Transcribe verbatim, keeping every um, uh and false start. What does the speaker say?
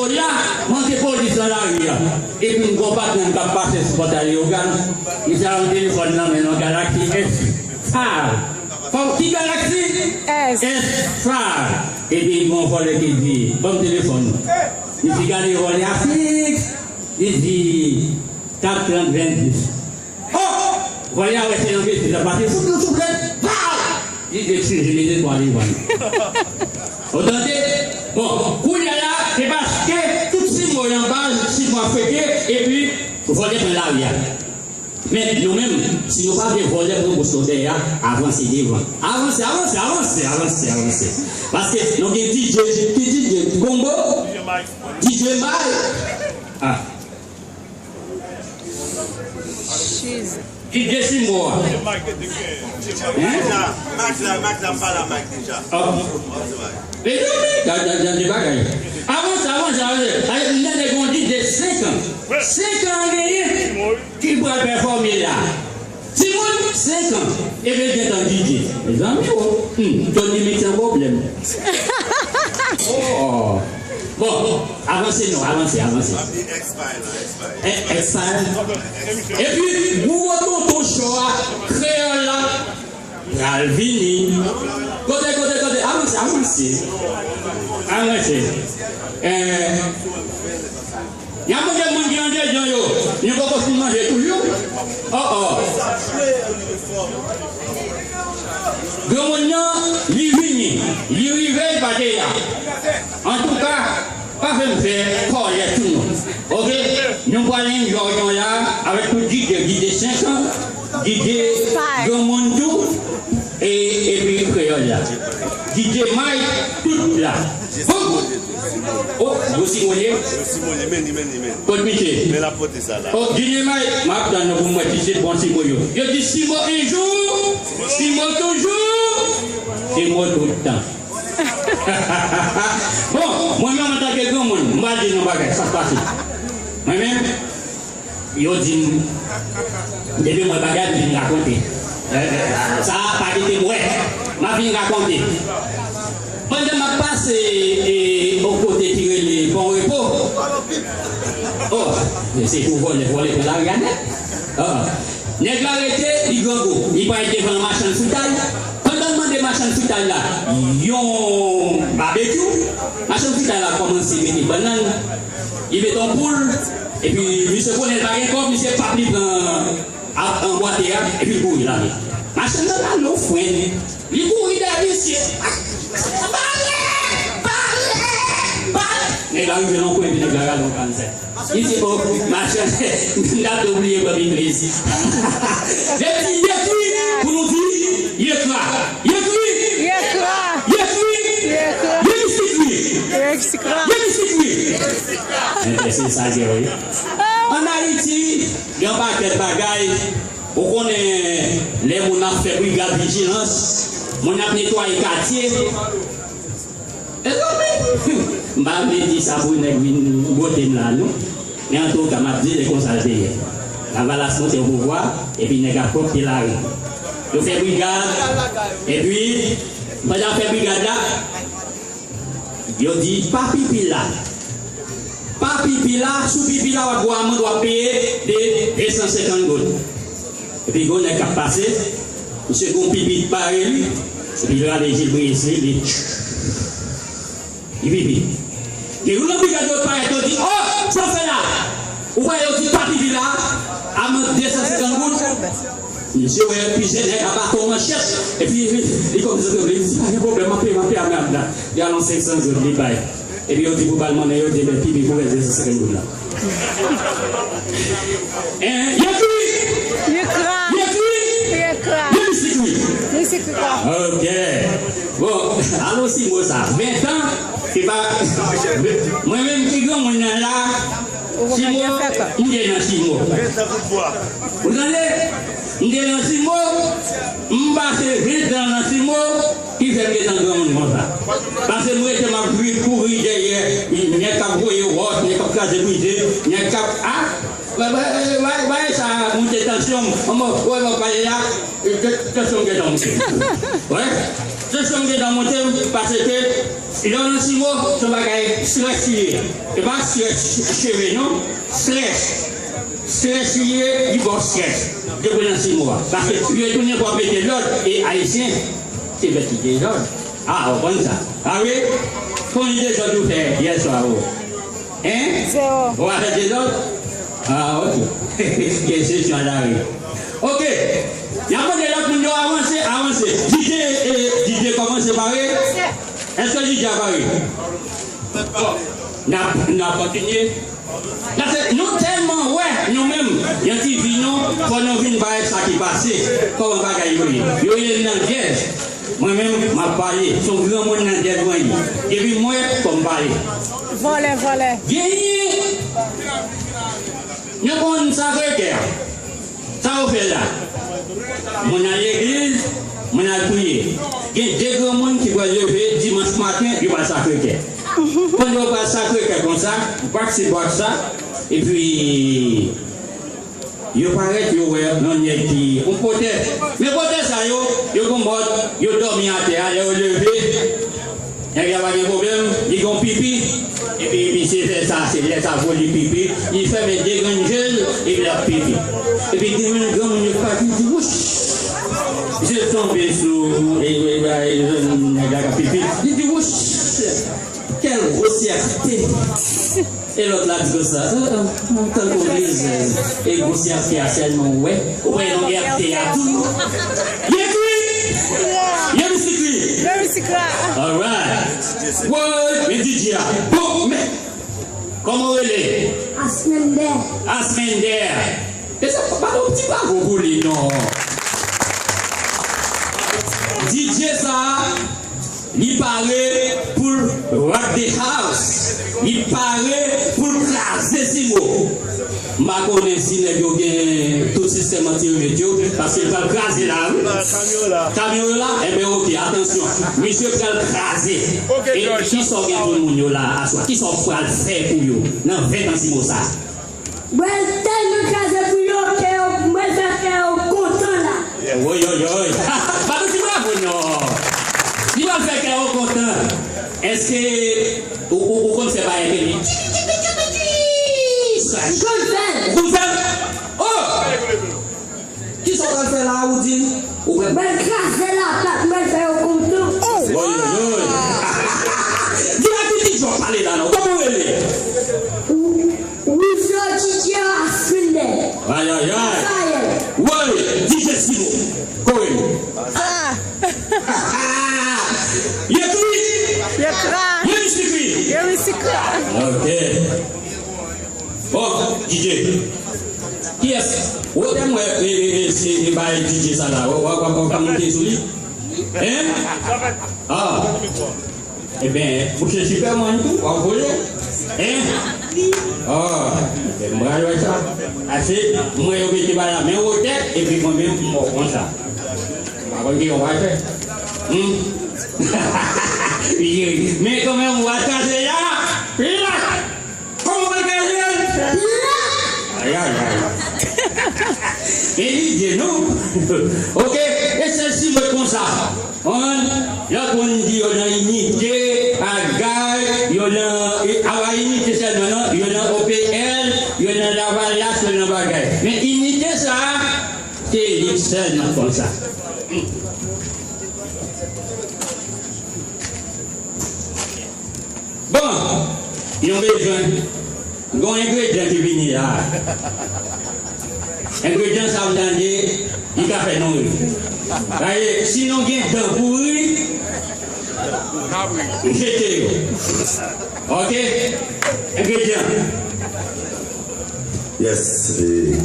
Kounye a, m antre polis nan lari a. Epi m gen yon patnè m k ap pase sou pòtay Leyogàn. Misye a yon telefòn nan men l, yon Galaxy S five. Fò ki Galaxy? S. S five. Epi gen yon vòlè ki di, "Ban m telefòn ou." Misye gade vòlè a fiks. Li di, "Kat trant venndiz." Oh! Vòlè a wè se yon betiz l ap pase, fout yon souflèt, paw! Li eskize, mete twa devan li. Ou tande? Bon, kounye a la, se paske tout simo yo anba, simo a fete, epi vòlè pran lari a. Men nou menm, si nou pa vle vòlè pran bous nou dèyè a, avanse devan. Avanse, avanse, avanse, avanse, avanse. Paske nou gen D J, ki D J? Gonbo? D J Mike. Ah. Ki D J simo a? Hein? Mike la, Mike la, m pale a Mike deja. Ah. Mezanmi, gade, gade, gade bagay. Avanse, avanse, avanse. Ay, m tande gen yon D J senk an. Senk an genyen ki pral pèfòme la. Timoun senk an, epi l gentan D J. Mezanmi, oh. Hmm, Tony Mix se yon pwoblèm. Oh. Bon, avanse non, avanse, avanse. Epi, X-File. Epi, gwo tonton cho a, kreyòl la, pral vini. Kote, kote, kote, avanse, avanse. Avanse. Eh, y ap mande moun ki andedan yo, nou poko fin manje toujou. Oh, oh. Granmoun nan, li vini, li rive, li pa te la. Antouka, pa fè m fè kòlè sou nou. Oke? Nou pral enjoy nou la avèk tout D J, D J senk an, D J granmoun tou, e, epi kreyòl la. D J Mike, tout la. Bon. Oh, gwo simo ye. Gwo simo ye, men li, men li, men li. Kot misye? Men l ap pote sa la. Oh, D J Mike, m ap tann nou pou m wè si se bon simo yo. Yo di simo enjou, simo toujou, simo tout tan. Bon, mwen menm antanke granmoun, m pral di nou bagay, sa k pase. Mwen menm, yo di m, depi m wè bagay, m vin rakonte. Eh, eh, sa a pa kite m wè, m ap vin rakonte. Pandan m ap pase, e, yon kote ki rele Bon Repo. Oh, se pou vòlè, vòlè pran lari a nèt. Ah. Nèg la rete, li grangou. Li pral devan machann fritay. Pandan l mande machann fritay la yon babekyou, machann fritay la kòmanse mete bannann, li mete yon poul, epi misye konnen l pa gen kòb, misye p ap li pran ap anbwate a, epi l kouri lage. Machann nan pa lofren. Li kouri dèyè misye. Pale! Pale! Pale! Nèg la rive nan kwen, epi nèg la rale yon kannsè. Li di, "Oh, machann, m ta bliye ban m iklezi." Lè di yekri, pou nou di yekra. Yekri! Yekra! Yekri! Yekra! Yemisikri! Yemisikri! Enben, se sa l ye, wi. Ann Ayiti, gen yon pakèt bagay. Ou konnen, lè moun ap fè brigad vijilans, moun ap netwaye katye. Mezanmi, m pa vle di sa pou nèg vin bwote m la, non. Men antouka, m ap di, se konsa l te ye. Lavalas monte o pouvwa, epi nèg ap kòpte lari. Yo fè brigad, epi, pandan y ap fè brigad la, yo di, "Pa pipi la." Pa pipi la, si w pipi la, w ap gen yon amann w ap peye de de san senkant goud. Epi gen yon nèg k ap pase, misye gen yon pipi parèy li, epi li rale je l, brese li, li, li pipi. Gen youn nan brigad yo parèt, yo di, "Oh, sa w fè la?" Ou wè, yo di, "Pa pipi la, amann de san senkant goud." Misye wè plizyè nèg a baton, manchèt, epi li kòmanse sanble, li di, "Pa gen pwoblèm, m ap peye, m ap peye amand la." Li al yon senk san goud, li bay. Epi yo di pou ba l monnen, yo di, "Men pipi pou rès de san senkant goud la." Hein, yekri! Yekra! Yekri! Yekra! Yemisikri! Yemisikri! Ok. Bon, alon simo sa. Ven tan, se pa, mwen menm ki granmoun nan la, simo, m te nan simo. Ou tande? M te nan simo, m pase ven tan nan simo, ki fè m gentan granmoun konsa. Paske m rete m ap kouri dèyè, nèg k ap voye wòch, nèg k ap kraze brize, nèg k ap, a, bagay sa moute tansyon m, anmò, wè m ap pale la, tansyon m gentan moute. Wè, tansyon m gentan moute, paske Lè w nan simo, se yon bagay strès li ye. E pa strès cheve non, strès. Strès li ye, li ba w strès. Depi w nan simo a. Paske yo tounen pou ap mete lòd e Ayisyen, se bèt ki dezòd. A, w konn sa. A wi? Konbyen dezòd ou fè yè swa ou? Hein? Zéro. Ou pa fè dezòd? Ah, ok. Kesyon la wi. Ok. Y ap mande lòt moun yo avanse, avanse. D J, eh, D J kòmanse pare? Èske D J a pare? N ap, n ap kontinye. Paske nou tèlman wè, nou menm, yon ti vi nou, fò nou vin bay sa ki pase. Kòman bagay yo ye? Yo ye nan djèz. Mwen menm, m ap pale. Se yon granmoun nan djèz mwen ye. Depi m wè, fò m pale. Vòlè, vòlè. Genyen yon moun Sakre Kè. Sa yo fè la? Moun al legliz, moun al priye. Gen de granmoun ki pral leve dimanch maten, yo pral Sakre Kè. Pandan yo pral Sakre Kè konsa, bak si bak sa, epi yo parèt, yo wè yon nèg ki, yon pòtè. Men pòtè sa yo, yo gon mòd, yo dòmi atè a, lè yo leve, nèg la pa gen pwoblèm, li gon pipi, epi misye fè sa, se lè sa pou li pipi, li fèmen de grenn je l, epi l ap pipi. Epi gen yon granmoun yo pati, li di, wouch! Je l tonbe sou, e, e, e, e, nèg la k ap pipi, li di, wouch! Quelle grossièreté! E lòt la di konsa, "Ah, ah, ah, tankou lezè, e grosyète a sèlman ou wè, ou wè non R T a tou." Ye kri! Ye misikri! Ye misikra! Alright! Woy, men D J a. Bon, men, kòman w rele? Asmender. Asmender. E sa pa yon ti bravo pou li, non. D J sa, li pare pou l rock the house. Li pare pou l kraze simo. M pa konnen si nèg yo gen tout sistèm anti-emet yo, paske l pral kraze la, wi. Kamyon yo la? Kamyon yo la? Enben, oke, atansyon. Misye pral kraze. Oke, e George. Kisa w gen pou moun yo la aswè? Kisa w pral fè pou yo nan ven tan simo sa? Mwen tèlman kraze pou yo ke yo, mwen fè kè yo kontan la. Woy, woy, woy. Bat yon ti bravo, non. Li pral fè kè yo kontan. Èske ou, ou, ou konn fè bagay ke li? M konn fè l. Ou konn fè l? Oh! Kisa w pral fè la, ou di? Ou pral. Mwen kraze lapat, mwen fè yo kontan. Woy, woy, woy. Di la ki D J w ap pale la, non. Kòman w rele? Rouzo D J Asmender. Ay, ay, ay. Rafael. Woy, D J Simo. Kòman w rele? Ah. Ye kri. Ye kra. Ye misikri. Ye misikra. Ok. Bon, D J. Kiyès? Ou te mwen, e, e, e, se, e, bay D J sa la. W, w, w, w ap monte sou li? Hein? Ah. Eben, mouche Superman tou, w ap vole? Hein? Ah. Eben, m pral wè sa. Ase, mwen yo mete bay la men wotè, epi mwen menm, m mò konsa. M pa konn ki yon pral fè. Hmm? Men kanmenm, w al kraze la. Pilak! Kòman w pral kraze l? Ay, ay, ay. E lidye, non? Ok, e sèl si mwen konsa. Konprann? Lòt moun di yo nan Inite, Agay, yo nan, e, a pa Inite sèlman, non, yo nan O P L, yo nan Lavalas, yo nan bagay. Men Inite sa, se li sèlman konsa. Bon, nou bezwen gon engredyan ki vini la. Engredyan sa m tande, li ka fè nou ri. Paske si nou gen dan pouri, jete yo. Ok? Engredyan. Yes. E,